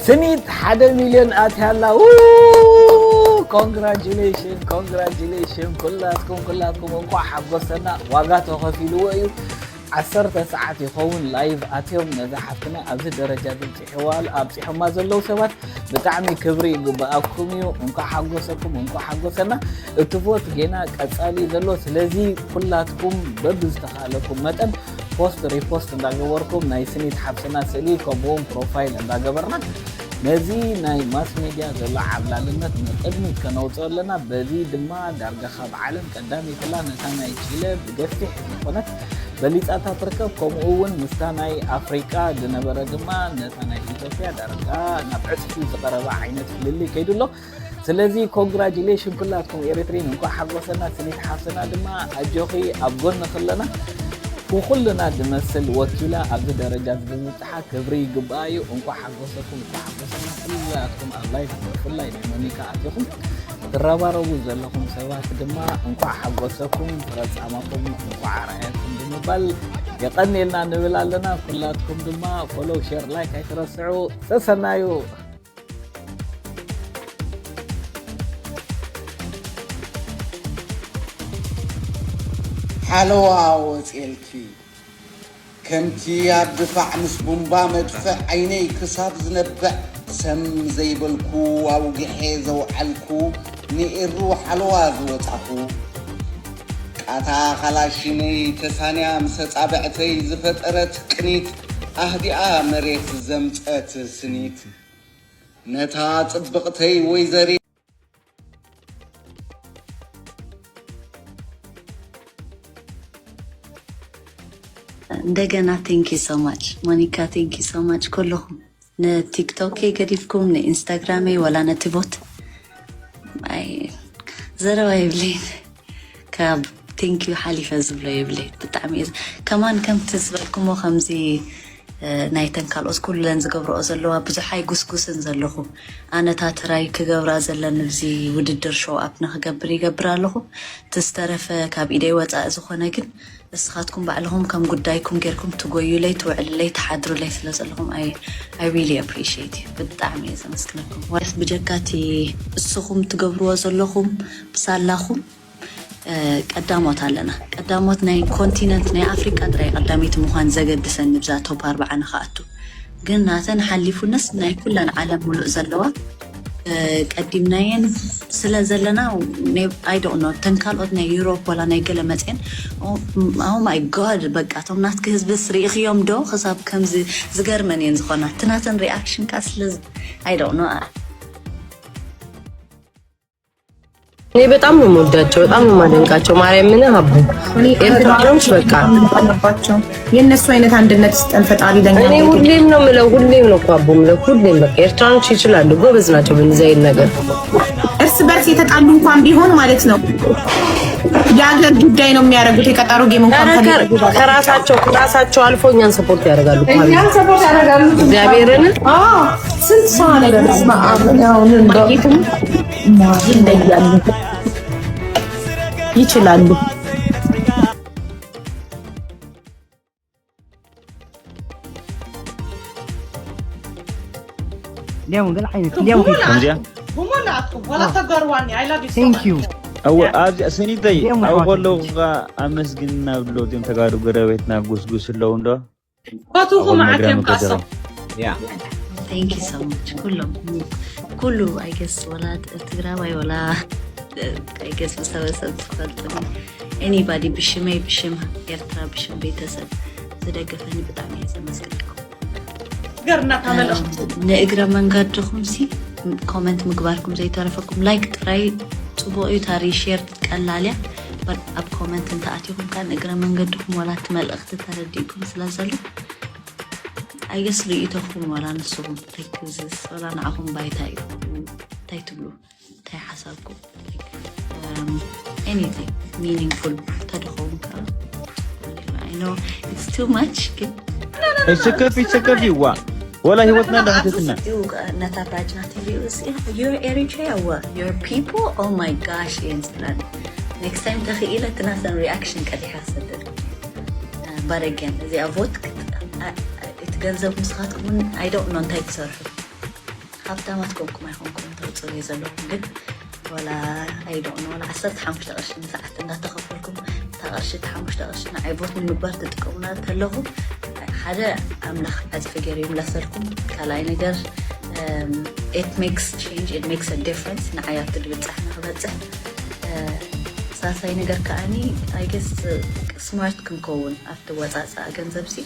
ትኒት ሓደ ሚልዮን ኣትያ ኣላ። ኮንግራጁሌሽን፣ ኮንግራጁሌሽን። ኩላትኩም ኩላትኩም እንኳዕ ሓጎሰና። ዋጋ ተኸፊልዎ እዩ። ዓሰርተ ሰዓት ይኸውን ላይቭ ኣትዮም ነዛ ሓፍትና ኣብዚ ደረጃ እዚ ኣብፂሕዋ ኣብፂሖማ ዘለዉ ሰባት ብጣዕሚ ክብሪ ይግብኣኩም እዩ። እንኳዕ ሓጎሰኩም፣ እንኳዕ ሓጎሰና። እቲ ቮት ጌና ቀፃሊ ዘሎ። ስለዚ ኩላትኩም በብዝተኻለኩም መጠን ፖስት ሪፖስት እንዳገበርኩም ናይ ስኒት ሓፍትና ስእሊ ከምኡውን ፕሮፋይል እንዳገበርና ነዚ ናይ ማስ ሜድያ ዘሎ ዓብላልነት ንቕድሚት ከነውፅኦ ኣለና። በዚ ድማ ዳርጋ ካብ ዓለም ቀዳመይትላ ነታ ናይ ቺለ ብገፊሕ ዝኾነት በሊፃታ ትርከብ። ከምኡ እውን ምስታ ናይ ኣፍሪቃ ዝነበረ ድማ ነታ ናይ ኢትዮጵያ ዳርጋ ናብ ዕፅፊ ዝቐረበ ዓይነት ፍልልይ ከይዱ ኣሎ። ስለዚ ኮንግራጁሌሽን ኩላትኩም ኤሪትሪን እንኳዕ ሓጎሰና። ስኒት ሓፍትና ድማ ኣጆኺ ኣብ ጎንኺ ኣለና። ንኹልና ዝመስል ወኪላ ኣብዚ ደረጃ እዚ ብምብፅሓ ክብሪ ይግብኣ እዩ። እንኳዕ ሓጎሰኩም፣ እንኳዕ ሓጎሰና። ኩላትኩም ኣብ ላይፍ ብፍላይ ናይ ሞኒካ ኣቲኹም ትረባረቡ ዘለኹም ሰባት ድማ እንኳዕ ሓጎሰኩም፣ ፍረ ጻማኹም እንኳዕ ኣርኣየኩም ብምባል የቐንየልና ንብል ኣለና። ኩላትኩም ድማ ፎሎው፣ ሼር፣ ላይክ ኣይትረስዑ። ሰሰናዩ። ሓለዋ ወፅኤልኪ ከምቲ ኣብ ድፋዕ ምስ ቡምባ መድፍዕ ዓይነይ ክሳብ ዝነብዕ ሰም ዘይበልኩ ኣውጊሐ ዘውዓልኩ ንኤሩ ሓለዋ ዝወፃኹ ቃታ ካላሽነይ ተሳንያ ምስ ኣፃብዕተይ ዝፈጠረት ቅኒት ኣህዲኣ መሬት ዘምፀት ስኒት ነታ ጽብቕተይ ወይዘሪት እንደገና thank you so much ሞኒካ thank you so much ኩልኹም ንቲክቶክ ገዲፍኩም ንኢንስታግራመይ ወላ ነቲ ቦት ኣይ ዘረባ የብለይን ካብ thank you ሓሊፈ ዝብሎ የብለይን ብጣዕሚ እየ ከማን ከምቲ ዝበልኩሞ ከምዚ ናይተን ካልኦት ኩለን ዝገብረኦ ዘለዋ ብዙሕ ኣይጉስጉስን ዘለኹ ኣነታ ትራይ ክገብራ ዘለኒ ብዚ ውድድር ሾው ኣፕ ንክገብር ይገብር ኣለኹ እቲ ዝተረፈ ካብ ኢደይ ወፃኢ ዝኾነ ግን እስኻትኩም ባዕልኹም ከም ጉዳይኩም ጌርኩም ትጎዩለይ ትውዕልለይ ትሓድሩለይ ስለ ዘለኹም I really appreciate you ብጣዕሚ እየ ዘመስግነኩም ዋስ ብጀካ እቲ እስኹም ትገብርዎ ዘለኹም ብሳላኹም ቀዳሞት ኣለና ቀዳሞት ናይ ኮንቲነንት ናይ ኣፍሪቃ ጥራይ ቀዳመይቲ ምዃን ዘገድሰኒ ብዛ ቶፕ ኣርባዓ ንኽኣቱ ግን ናተን ሓሊፉነስ ናይ ኩለን ዓለም ሙሉእ ዘለዋ ቀዲምናየን ስለ ዘለና I don't know ተን ካልኦት ናይ ዩሮፕ ወላ ናይ ገለ መፅየን oh my god በቃ እቶም ናትኪ ህዝብስ ርኢኽዮም ዶ ክሳብ ከምዚ ዝገርመን እየን ዝኾና እቲ ናተን ሪኣክሽን ካ ስለ I don't know እኔ በጣም ነው የምወዳቸው፣ በጣም ነው የማደንቃቸው። ማርያምን ሀቡ ኤርትራኖች በቃ የእነሱ አይነት አንድነት ይስጠን ፈጣሪ ለኛ። እኔ ሁሌም ነው ምለው፣ ሁሌም ነው እኮ ሀቡ ምለው፣ ሁሌም በቃ ኤርትራኖች ይችላሉ፣ ጎበዝ ናቸው በእንደዚህ አይነት ነገር። እርስ በርስ የተጣሉ እንኳን ቢሆን ማለት ነው የሀገር ጉዳይ ነው የሚያደርጉት። የቀጠሮ ጌም እንኳን ከራሳቸው ከራሳቸው አልፎ እኛን ሰፖርት ያደርጋሉ። እኛን ሰፖርት ያደርጋሉ። እግዚአብሔርን ስንት ሰው አለ በስመ አብ። አሁን እንደው ይለያሉ ይችላሉ። እንዲያውም ገለ ዓይነት እንዲያውም ከምዚኣ Thank you። እወ ኣብዚኣ ሰኒተይ እዚኦም ኣብኡ ኣሕዋት ከለዉ ከዓ ኣመስግንና ብሎ እዚኦም ተጋሩ ጎረቤትና ጉስጉስ ኣለዉ እንዶ ፈትኹ ኣብኦም መዓት እዮም ነግራም ካሶም ተደረም። Thank you so much ኩሎም ኩሉ I guess ወላ ትግራዋይ ወላ I guess ብሰበሰብ ዝፈልጡኒ anybody ብሽመይ ብሽም ኤርትራ ብሽም ቤተሰብ ዝደገፈኒ ብጣዕሚ እየ ዘመስግነኩም። ገርና ተመለሱ ንእግረ መንገድኹም ሲ ኮመንት ምግባርኩም ዘይተረፈኩም ላይክ ጥራይ ፅቡቅ እዩ ታሪ ሼር ቀላል እያ but ኣብ ኮመንት እንተኣቲኹም ከዓ ንእግረ መንገድኹም ዋላ እቲ መልእኽቲ ተረዲእኩም ስለ ዘሎ I guess ርእይቶኹም ዋላ ንስኹም like this ዋላ ንዓኹም ባይታ እዩ እንታይ ትብሉ እንታይ ሓሳብኩም Like, um, anything meaningful ተድኸውን ከዓ I know it's too much ግን ይስከፍ ይስከፍ ይዋ ወላ ህይወትና እንዳሕተትና ነታ ራጅና ቲቪ you're Eritrea what your people oh my gosh ይንስላል next time ተኽኢለ እቲ ናተን reaction ቀዲሓ ክሰደድ but again እዚኣ ቮት እቲ ገንዘብ ንስኻትኩም እውን I don't know እንታይ ትሰርሑ ሃብታማት ኮንኩም ኣይኮንኩም ተውፅእለይ ዘለኹም፣ ግን ዋላ ኣይዶን ዋላ ዓሰርተ ሓሙሽተ ቅርሺ ንሰዓት እንዳተኸፈልኩም፣ እታ ቅርሺ፣ እታ ሓሙሽተ ቅርሺ ንዓይ ቮት ንምግባር ትጥቀሙላ ተለኹም፣ ሓደ ኣምላኽ ዕፅፊ ገይሩ ይምለሰልኩም። ካልኣይ ነገር፣ it makes change, it makes a difference። ንዓይ ኣብቲ ድብል ፃሕ ንክበፅሕ፣ ሳሳይ ነገር ከዓኒ፣ I guess፣ ስማርት ክንከውን ኣብቲ ወፃፃ ገንዘብ ሲ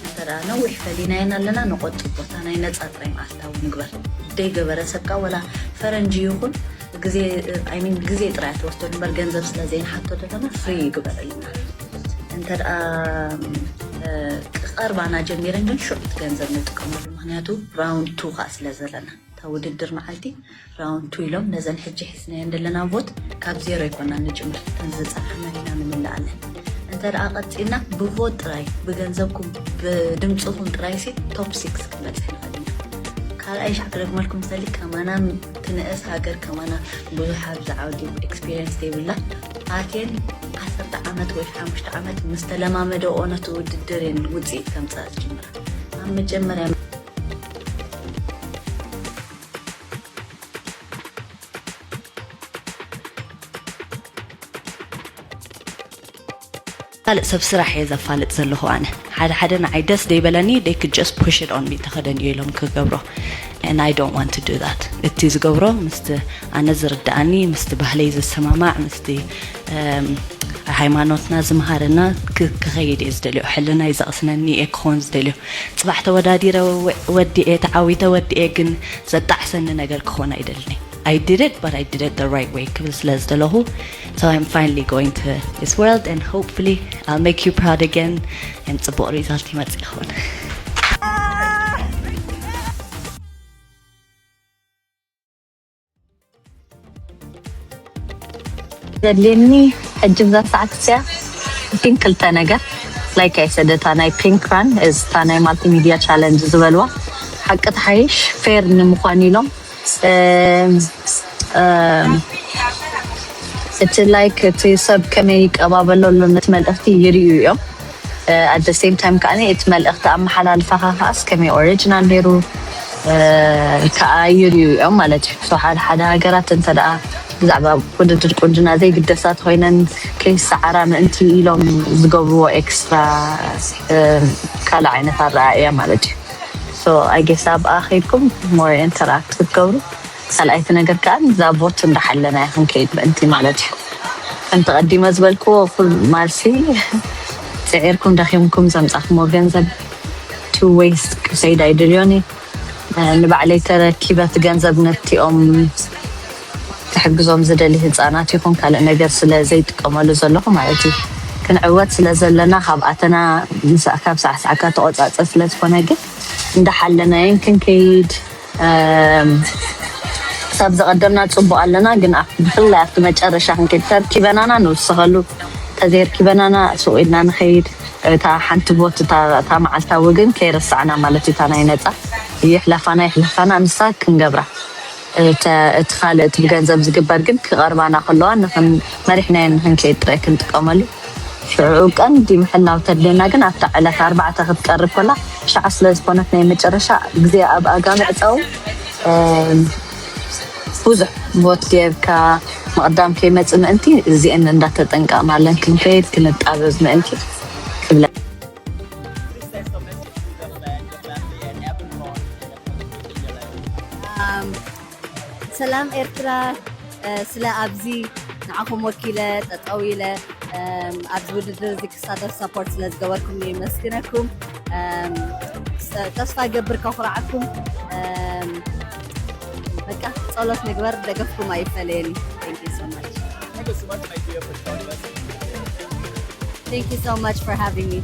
እንተ ደኣ ነዊሕ ፈሊናየን ኣለና፣ ንቆጥብ ቦታ ናይ ነጻ ጥራይ መዓልታዊ ንግበር። ደይገበረ ሰብካ ወላ ፈረንጂ ይኹን፣ ግዜ፣ I mean፣ ግዜ ጥራይ ትወስደሉ እምበር፣ ገንዘብ ስለ ዘይንሓቶ ዘለና፣ ፍሪ ይግበረልና። እንተ ደኣ ቀርባና ጀሚረን ግን ሽዑ እቲ ገንዘብ ንጥቀመሉ፣ ምክንያቱ ራውንድ ቱ ከዓ ስለ ዘለና፣ እታ ውድድር መዓልቲ ራውንድ ቱ ኢሎም ነዘን ሕጂ ሒዝናየን ዘለና ቮት ካብ ዜሮ ኣይኮና ንጅምር፣ እተን ዝፀንሓ መሪና ንምልኣለን። እንተ ደኣ ቀፂልና ብቮት ጥራይ፣ ብገንዘብኩም፣ ብድምፅኹም ጥራይ ሲ ቶፕ ሲክስ ክንበፅሕ ንኽእል ኢና። ካልኣይ ሻዕ ክደግመልኩም ዝደሊ፣ ከማና ትንእስ ሃገር፣ ከማና ብዙሕ ኣብዚ ዓውዲ ኤክስፒሪየንስ ዘይብላ፣ ኣቴን ዓሰርተ ዓመት ወይ ሓሙሽተ ዓመት ምስ ተለማመደኦ ነቲ ውድድር እየን ውፅኢት ከምፅኣ ዝጅምራ። ኣብ መጀመርያ ካልእ ሰብ ስራሕ እየ ዘፋልጥ ዘለኹ ኣነ። ሓደ ሓደ ንዓይ ደስ ደይበለኒ፣ they could just push it on me፣ ተኸደንዮ ኢሎም ክገብሮ። And I don't want to do that። እቲ ዝገብሮ ምስቲ ኣነ ዝርድኣኒ፣ ምስቲ ባህለይ ዝሰማማዕ፣ ምስቲ፣ እም፣ ሃይማኖትና ዝምሃረና ክ-፣ ክኸይድ እየ ዝደልዮ። ሕልናይ ዘቕስነኒ እየ ክኾን ዝደልዮ። ጽባሕ ተወዳዲረ ወ-፣ ወዲኤ፣ ተዓዊተ ወዲኤ፣ ግን ዘጣዕሰኒ ነገር ክኾን ኣይደልኒ። I did it, but I did it the right way ክብል ስለ ዝደለኹ። So I'm finally going to Miss World and hopefully I'll make you proud again and ጽቡቕ ሪዛልት ይመጽእ ይኸውን። ዘድልየኒ ሕጂ ብዛ ሰዓት እዚኣ ፒንክ ክልተ ነገር፣ like I said፣ እታ ናይ ፒንክ ራን፣ እታ ናይ ማልቲሚድያ ቻለንጅ ዝበልዋ ሓቂ ትሓይሽ፣ ፌር ንምዃን ኢሎም፣ እም፣ እም፣ እቲ ላይክ፣ እቲ ሰብ ከመይ ይቀባበሎ ኣሎ ነቲ መልእኽቲ ይርእዩ እዮም። ኣት ሴም ታይም ከዓ እቲ መልእኽቲ ኣመሓላልፋኻ ከዓስ ከመይ ኦሪጂናል ነይሩ ከዓ ይርእዩ እዮም ማለት እዩ። So ሓደ ሓደ ሃገራት እንተ ደኣ ብዛዕባ ውድድር ቁንጅና ዘይግደሳት ኮይነን ከይሰዓራ ምእንቲ ኢሎም ዝገብርዎ ኤክስትራ ካልእ ዓይነት ኣረኣእያ ማለት እዩ። So I guess ኣብኣ ከይድኩም ሞር ኢንተራክት ክትገብሩ። ካልኣይቲ ነገር ከዓ እዛ ቮት እንዳሓለና እያ ክንከይድ ምእንቲ ማለት እዩ። ከምቲ ቀዲመ ዝበልክዎ ኩል ማልሲ ፅዒርኩም ደኺምኩም ዘምፃኽሞ ገንዘብ ቱ ዌይስ ክሰይድ ኣይደልዮን እዩ። ንባዕለይ ተረኪበ እቲ ገንዘብ ነቲኦም ክሕግዞም ዝደሊ ህፃናት ይኹን ካልእ ነገር ስለ ዘይጥቀመሉ ዘለኹ ማለት እዩ። ክንዕወት ስለ ዘለና ካብ ኣተና ምሳእካ ብሳዕሳዕካ ተቆፃፀ ስለ ዝኾነ ግን እንዳሓለናየን ክንከይድ ክሳብ ዘቐደምና ጽቡቕ ኣለና፣ ግን ኣብ ብፍላይ ኣብቲ መጨረሻ ክንከይድ ተርኪበናና ንውስኸሉ፣ ተዘይርኪበናና ሱቕ ኢልና ንኸይድ። እታ ሓንቲ ቦት እታ እታ መዓልታዊ ግን ከይረሳዕና ማለት እዩ፣ እታ ናይ ነጻ ይሕለፋና ይሕለፋና ንሳ ክንገብራ። እተ- እቲ ካልእ እቲ ብገንዘብ ዝግበር ግን ክቐርባና ከለዋ ንኽን መሪሕናዮ ንኽንከይድ ጥራይ ክንጥቀመሉ። ሽዑ ቀንዲ ምሕላው ተድልየና ግን ኣብታ ዕለት ኣርባዕተ ክትቀርብ ከላ ሻዕ ስለ ዝኾነት ናይ መጨረሻ ግዜ ኣብ ኣጋ ምዕጻው ብዙሕ ቦት ጌርካ ምቕዳም ከይመጽእ ምእንቲ እዚአን እንዳተጠንቀቕናለን ክንከይድ ክንጣበብ ምእንቲ ክብለ። ሰላም ኤርትራ፣ ስለ ኣብዚ ንዓኹም ወኪለ ጠጠው ኢለ ኣብዚ ውድድር እዚ ክሳተፍ ሳፖርት ስለ ዝገበርኩም የመስግነኩም። ተስፋ ይገብር ከኹርዓኩም። በቃ ጸሎት ንግበር፣ ደገፍኩም ኣይፈለየኒ። Thank you so much. Thank you so much for having me.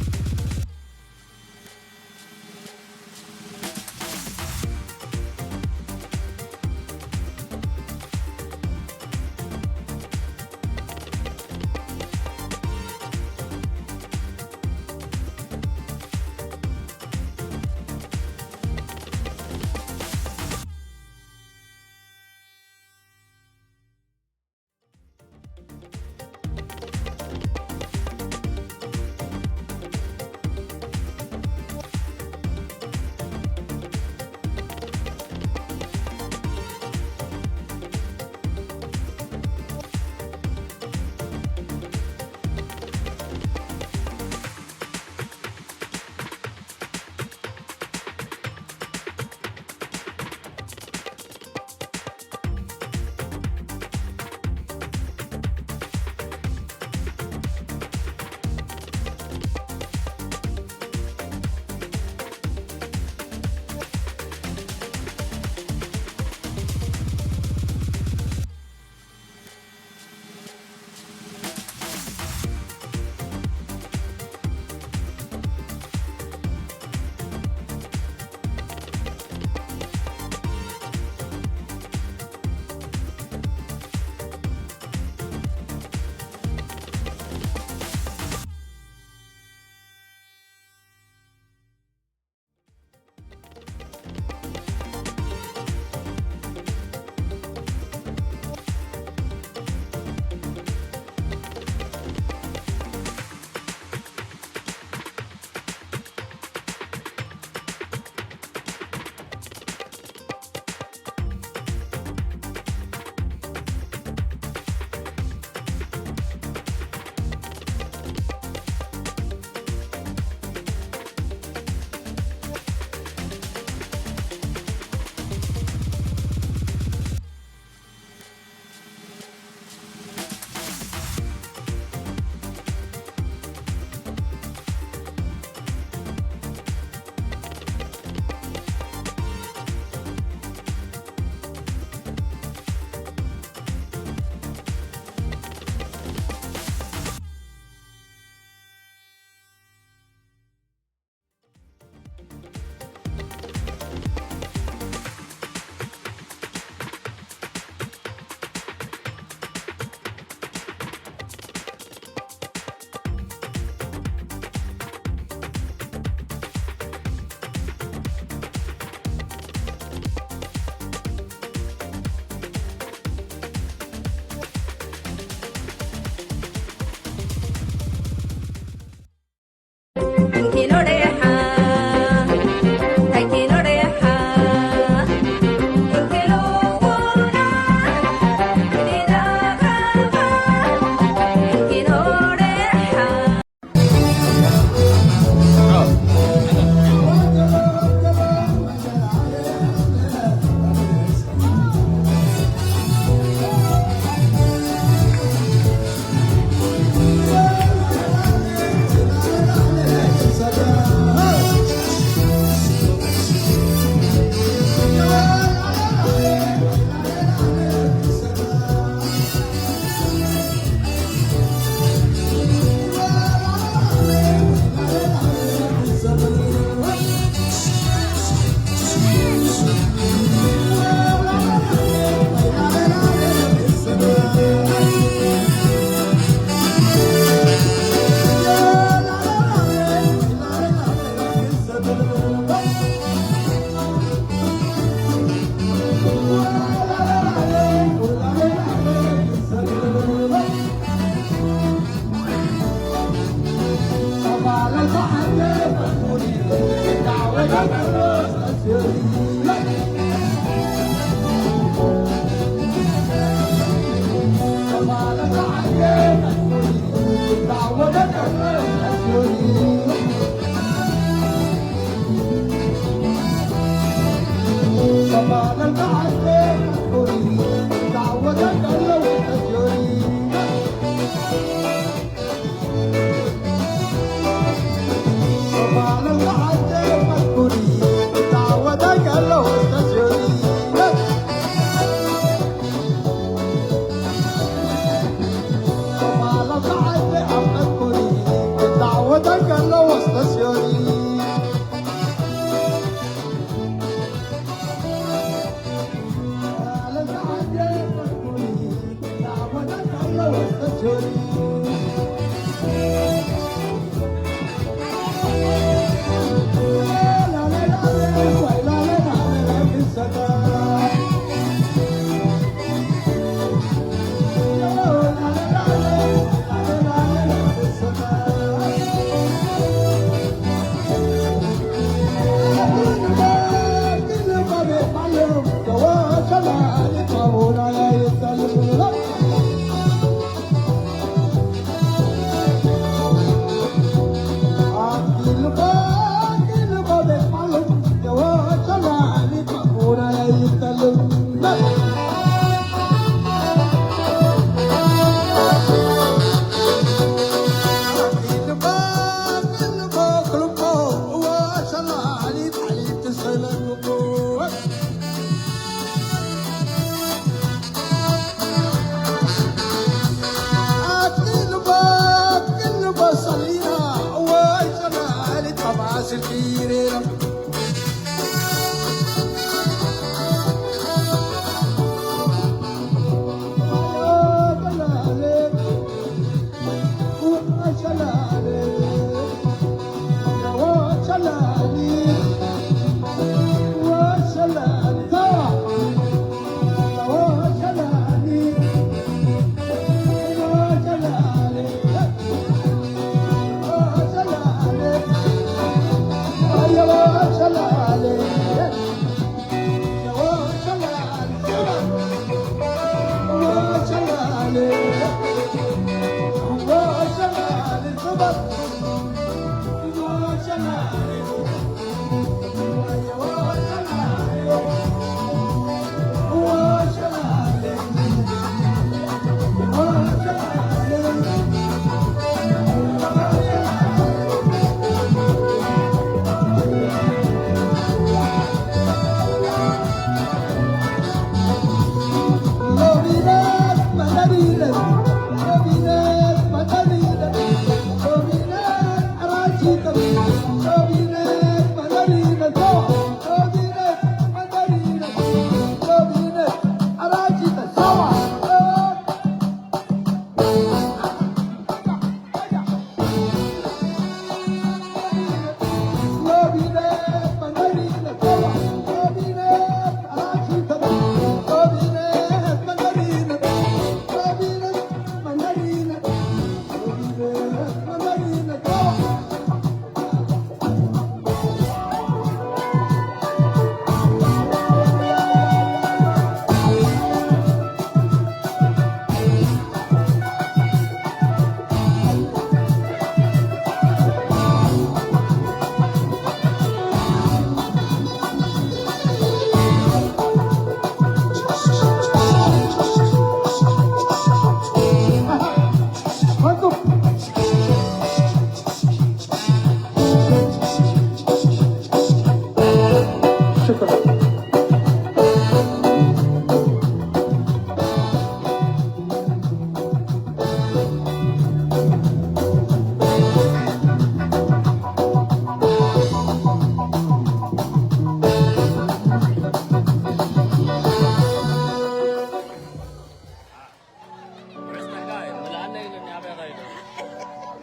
Where's my guy?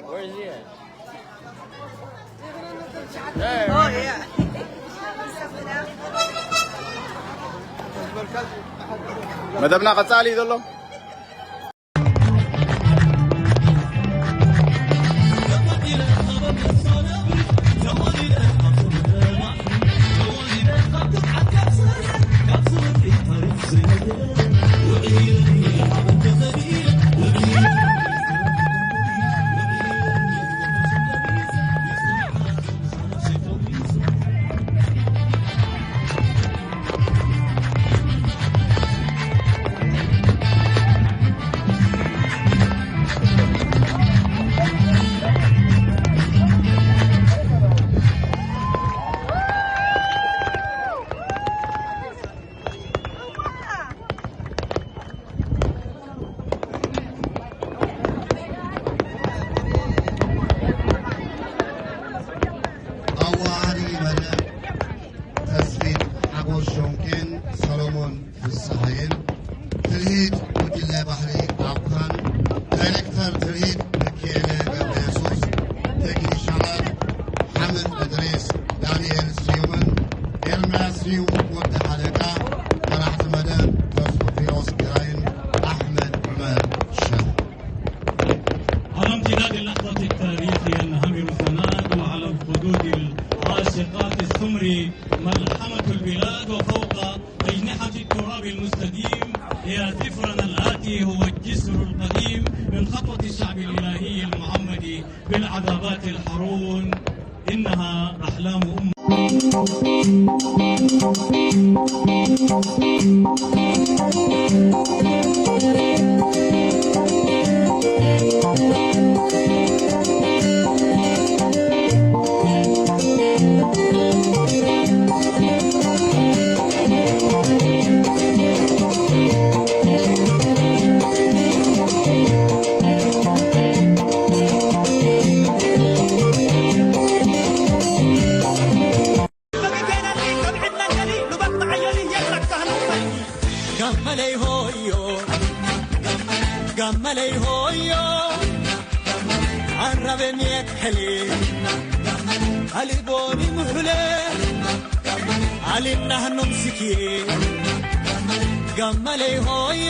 Where is he at? መደብና ቀጻሊ እዩ ዘሎ። ኬን ሰሎሞን ፍስሃየን፣ ትልሂት ጉጅለ ባሕሪ ዓብኻን፣ ዳይሬክተር ትልሂት ሚካኤለ ገብረየሱስ፣ ቴክኒሻናት ሓምድ እድሪስ፣ ዳንኤል ስዩምን ኤርምያስ ስዩም ወዲ ሓለቃ፣ መራሕቲ መደብ ተስፉ ኪሮስ ግራይን ኣሕመድ ዑመር ሸህ። على امتداد اللحظة التاريخية نهمر الزناد، وعلى الخدود العاشقات السمر ملحمة البلاد، وفوق أجنحة التراب المستديم يا سفرنا الآتي هو الجسر القديم من خطوة الشعب الإلهي المعمد بالعذابات الحرون. إنها أحلام أمة. ጋመለይ ሆዮ ጋመለይ ሆዮ ኣራበ ሜክሐሌ ኣሊቦኒ ምሁለ ኣሊና ህኖም ስኪ ጋመለይ ሆዮ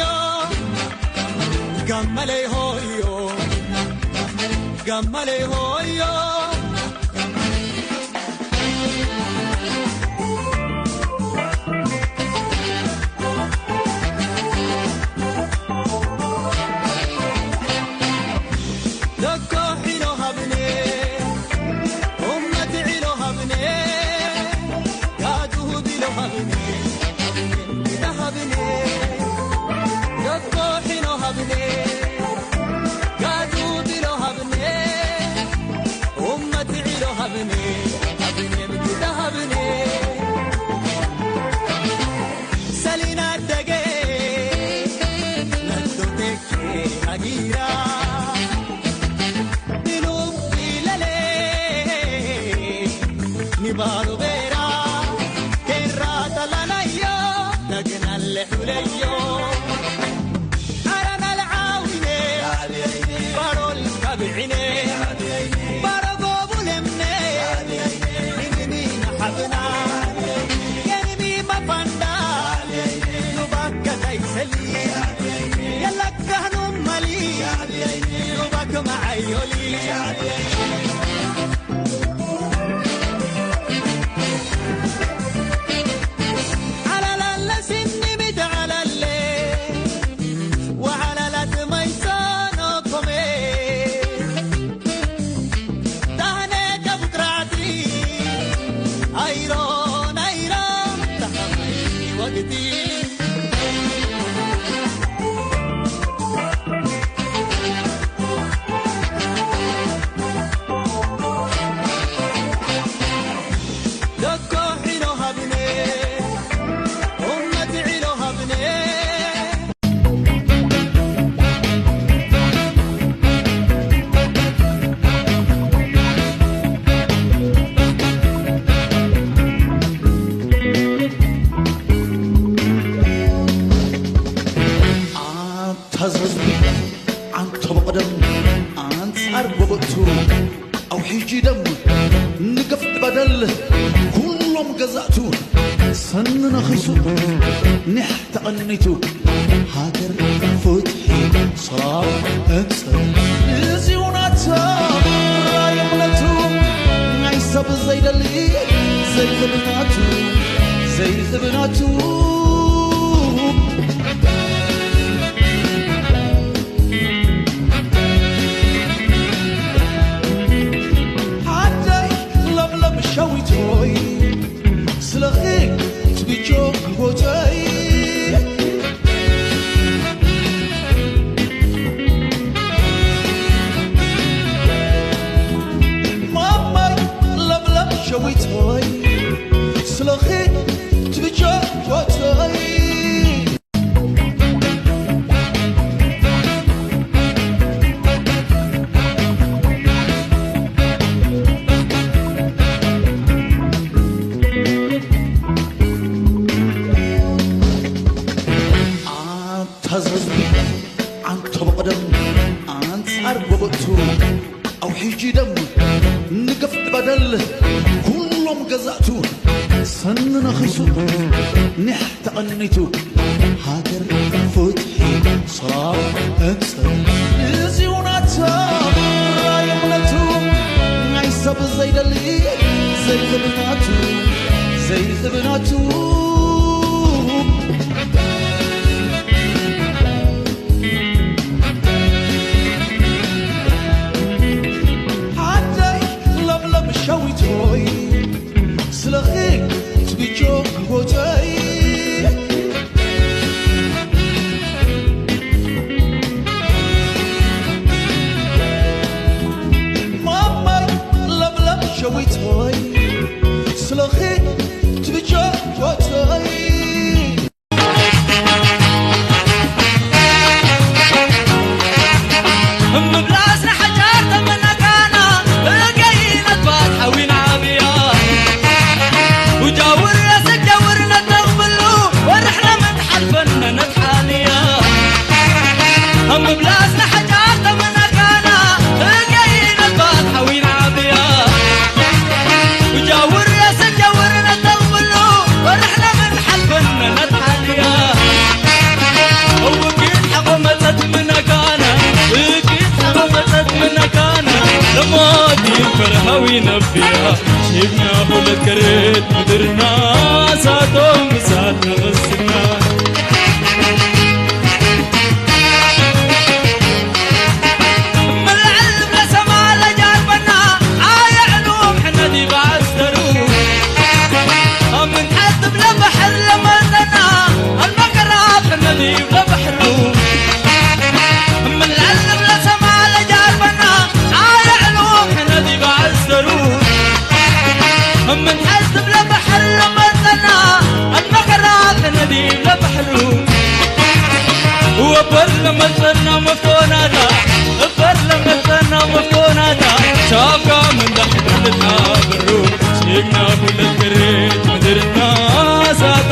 ጋመለይ ሆዮ ጋመለይ ሆዮ Baro bera, kerra talanayo, nagnalle huleyo. Aranal awine, barol kabine, baro gobulemne, inini habna, yenimi mapanda, lubaka taiseli, yalakka hanum mali, lubaka maayoli. ተዝህዝቢ ዓንቶ ብቕደም ኣንጻር ጎበጥቱ ኣውሒጁ ደም ንግፍ በደል ኩሎም ገዛእቱ ሰኒ ነኺሱ ኒሕ ተቐኒቱ ሃገር ፍትሒ ሰላም እንጽር እዚ ውናታ ራእይ እምነቱ ናይ ሰብ ዘይደሊ ዘይኽብናቱ ዘይኽብናቱ ሓደይ ለምለም ሸዊቶይ ስለኺ ትብጆ ህይወተይ ማማይ ለምለም ሸዊቶይ ስለኺ ትብጆ ህይወተይ ኩሎም ገዛእቱ ሰኒ ነኺሱ፣ ኒሕ ተቐኒቱ፣ ሃገር ፍትሒ ሰላም ሕንጸት። እዚ እውነታ ራእይ እምነቱ ናይ ሰብ ዘይደሊ ዘይኽብናቱ ዘይኽብናቱ። ዓደይ ለምለም ሸዊት ሆይ ስለኺ ትብጆ ህይወተይ። ማማይ ለምለም ሸዊት ሆይ ስለኺ ትብጆ ህይወተይ። ምብላስ ንሓጫር ተመናጋና እገይነት ባት ሓዊና ኣብያ ውጃውር የስጃውር ነተቕብሉ ወርሕና ምትሓልፈን ነነትሓልያ። ምብላስ ንሓጫር ተመናጋና እገይነት ባት ሓዊና ኣብያ ውጃውር የስጃውር ነተቕብሉ ወርሕና ምትሓልፈን ነነትሓልያ። እውጊት ሓቆ መጸት ምነጋና፣ እውጊት ሓቆ መጸት ምነጋና፣ ለሞት ይንፈር ሃዊ ነቢያ። ሂብና ሁለት ከርት ምድርና፣ ሳቶም እሳት ንኽስና። ምልዕል ብለሰማ ለጃርበና፣ ኣየዕኑም ሕነዲ ባስተሩ። ኣምን ሓትብ ለባሕር ለመጠና፣ ኣልመቀራብ ሕነዲ ለባሕሩ። ምልዕል ብለሰማ ለጃርበና፣ ኣየዕኑም ሕነዲ ባስተሩ። ኣምን ሓትብ ለባሕር ለመጠና፣ ኣልመቀራብ ሕነዲ ለባሕሩ። ወበር ለመጠና መፍቶናታ፣ እበር ለመጠና መፍቶናታ፣ ሻብካ ምንዳሕ ብርድና ብሩ፣ ሲግና ኩለት ክሬት ምድርና ሳቶ